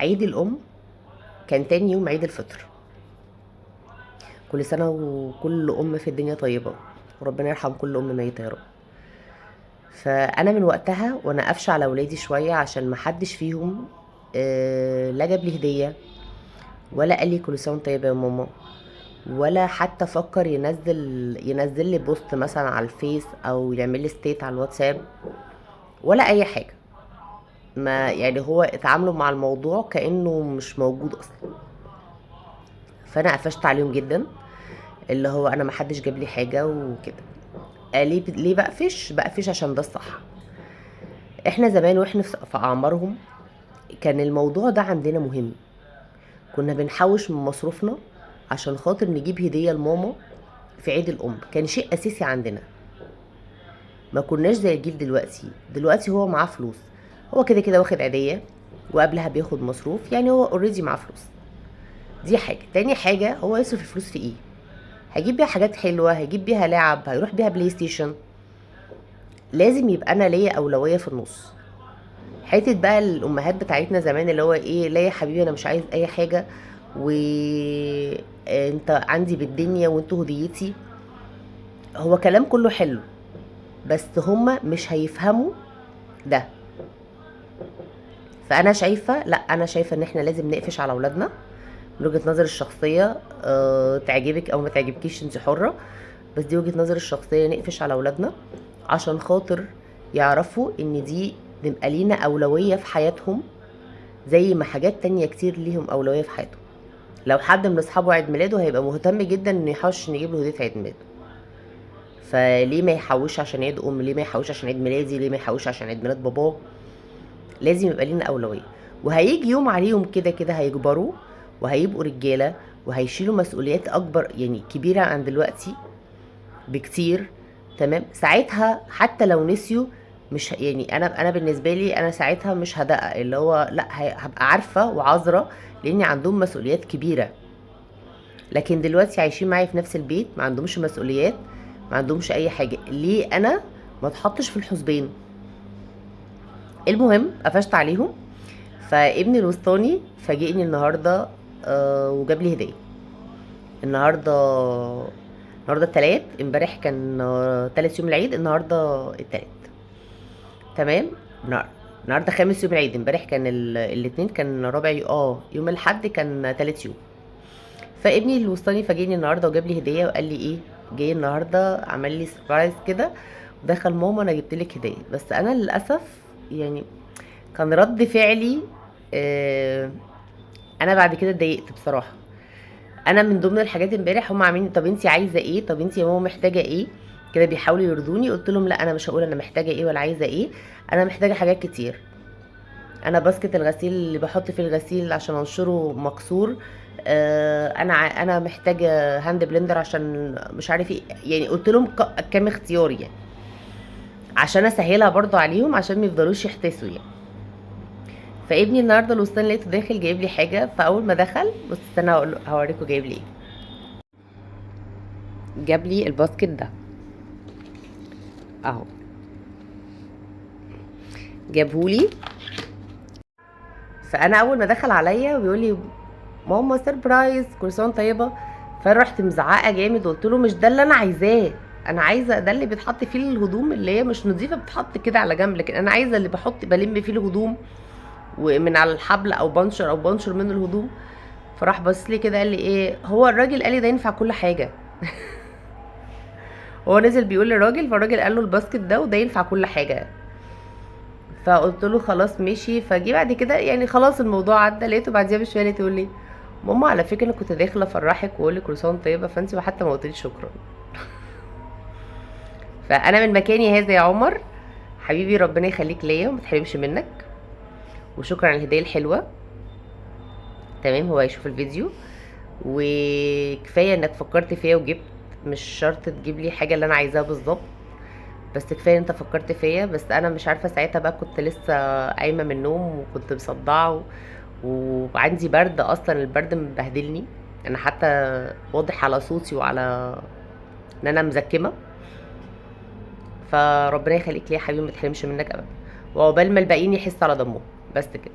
عيد الأم كان تاني يوم عيد الفطر. كل سنة وكل أم في الدنيا طيبة، وربنا يرحم كل أم ميتة يا رب. فأنا من وقتها وأنا قافشة على ولادي شوية عشان محدش فيهم لا جاب لي هدية ولا قال لي كل سنة وأنت طيبة يا ماما، ولا حتى فكر ينزل لي post مثلا على الفيس او يعمل لي state على الواتساب ولا اي حاجة. ما يعني هو اتعاملوا مع الموضوع كانه مش موجود اصلا. فانا قفشت عليهم جدا، اللي هو انا ما حدش جاب لي حاجة وكده. ليه بقفش؟ بقفش عشان ده الصح. احنا زمان واحنا في اعمارهم كان الموضوع ده عندنا مهم، كنا بنحوش من مصروفنا عشان خاطر نجيب هدية لماما في عيد الأم، كان شيء أساسي عندنا. ما كناش زي الجيل دلوقتي. دلوقتي هو معاه فلوس، هو كده كده واخد عيدية وقبلها بياخد مصروف، يعني هو already معاه فلوس. دي حاجة. تاني حاجة، هو يصرف الفلوس في ايه؟ هيجيب بيها حاجات حلوة، هيجيب بيها لعب، هيروح بيها بلاي ستيشن. لازم يبقى أنا ليا أولوية في النص. حتة بقى الأمهات بتاعتنا زمان اللي هو ايه، لا يا حبيبي أنا مش عايز أي حاجة وانت عندي بالدنيا وانتوا هديتي، هو كلام كله حلو بس هما مش هيفهموا ده. فأنا شايفة، لا أنا شايفة إن احنا لازم نقفش على أولادنا من وجهة نظري الشخصية. تعجبك أو ما تعجبكيش انت حرة، بس دي وجهة نظري الشخصية. نقفش على أولادنا عشان خاطر يعرفوا إن دي نبقى لينا أولوية في حياتهم، زي ما حاجات تانية كتير ليهم أولوية في حياتهم. لو حد من أصحابه عيد ميلاده هيبقى مهتم جدا إنه يحوش نجيب له هدية عيد ميلاده، فليه ما يحوش عشان عيد أم؟ ليه ما يحوش عشان عيد ميلادي؟ ليه ما يحوش عشان عيد ميلاد باباه؟ لازم يبقى لينا أولوية. وهيجي يوم عليهم كده كده هيكبروا وهيبقوا رجالة وهيشيلوا مسؤوليات أكبر، يعني كبيرة عن دلوقتي بكتير. تمام؟ ساعتها حتى لو نسيوا مش يعني انا بالنسبة لي انا ساعتها مش هدقق، اللي هو لا، هبقى عارفه وعذره لاني عندهم مسؤوليات كبيرة. لكن دلوقتي عايشين معايا في نفس البيت، ما عندهمش مسؤوليات، ما عندهمش اي حاجة، ليه انا ما اتحطش في الحسبان؟ المهم قفشت عليهم. فابني الوسطاني فاجئني النهارده، وجاب لي هديه. النهارده التلات، امبارح كان تالت يوم العيد، النهارده التلات. تمام؟ النهارده خامس يوم العيد، امبارح كان الاتنين، كان رابع يوم الحد كان تالت يوم. فابني الوسطاني فاجئني النهارده وجاب لي هديه وقال لي ايه، جاي النهارده عمل لي surprise كده ودخل، ماما انا جبت لك هديه. بس انا للاسف يعني كان رد فعلي، انا بعد كده اتضايقت بصراحة. انا من ضمن الحاجات امبارح هم عاملين طب انتي عايزه ايه، طب انتي يا ماما محتاجه ايه كده، بيحاولوا يرضوني. قلت لهم لا انا مش هقول انا محتاجه ايه ولا عايزه ايه، انا محتاجه حاجات كتير. انا basket الغسيل اللي بحط فيه الغسيل عشان انشره مكسور، انا محتاجه hand blender عشان مش عارف ايه، يعني قلت لهم كام اختيار يعني عشان اسهلها برضو عليهم عشان ما يفضلوش يحتسوا يعني. فابني النهارده الوسطاني لقيته داخل جايب لي حاجة، فاول ما دخل بص استنى هوريكم جايب لي ايه. جاب لي ال basket ده اهو، جابهولي. فانا اول ما دخل عليا وبيقول لي ماما surprise كل سنة وانت طيبة، فانا رحت مزعقه جامد وقلت له مش ده اللي انا عايزاه، انا عايزه ده اللي بيتحط فيه الهدوم اللي هي مش نظيفة بتتحط كده على جنب، لكن انا عايزه اللي بلم فيه الهدوم ومن على الحبل او بنشر او بنشر منه الهدوم. فراح بص لي كده قال لي ايه، هو الراجل قال لي ده ينفع كل حاجة. هو نزل بيقول للراجل، فالراجل قال له الباسكت ده وده ينفع كل حاجة. فقلت له خلاص ماشي. فجي بعد كده يعني خلاص الموضوع عدى، لقيته بعديها بشوية لقيته يقول لي ماما على فكرة انا كنت داخله افرحك واقول لك كل سنة وانت طيبة، فانت حتى ما قلتليش شكرا. فانا من مكاني هذا يا عمر حبيبي، ربنا يخليك ليا وما تحرمش منك، وشكرا على الهدية الحلوة. تمام، هو هيشوف الفيديو، وكفاية انك فكرت فيا وجبت، مش شرط تجيب لي حاجة اللي انا عايزاها بالظبط، بس كفاية انت فكرت فيا. بس انا مش عارفه ساعتها بقى كنت لسه قايمة من النوم وكنت مصدعه وعندي برد اصلا، البرد مبهدلني انا، حتى واضح على صوتي وعلى ان انا مزكمه. فربنا يخليك ليا يا حبيبي، ما تحرمش منك ابدا، وعقبال ما الباقيين يحسوا على دمهم. بس كده.